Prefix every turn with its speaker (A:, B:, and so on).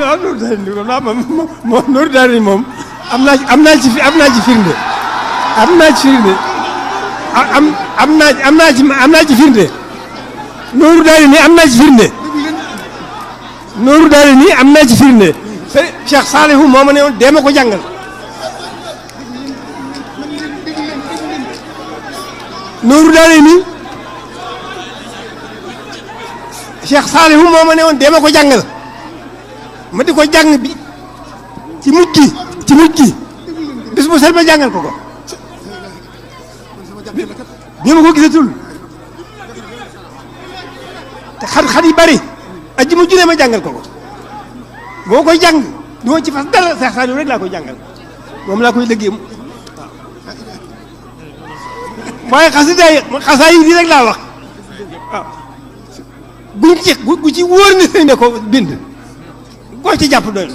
A: waaw Nuuru Daarayni moom laa moom Nuuru Daarayni moom am naa ci firnde am naa ci firnde am naa ci firnde Nuuru Daarayni am naa ci firnde Nuuru Daarayni am naa ci firnde Cheikh Saliou moo ma ne woon dee ma ko jàngal Nuuru Daarayni Cheikh Saliou moo ma ne woon dee ma ko jàngal ma di ko jàng bi ci mujj gi bis bu set ma jàngal ko bi ma ko gisatul te xat yi bari aji mu junne ma jàngal ko boo koy jàng du ma ci fas dara Cheikh Saliou rek laa koy jàngal moom laa koy liggéey waaye xasaay yi rek laa wax waaw buñ ci wóor ni sëñ ne ko bind koo ci jàpp doy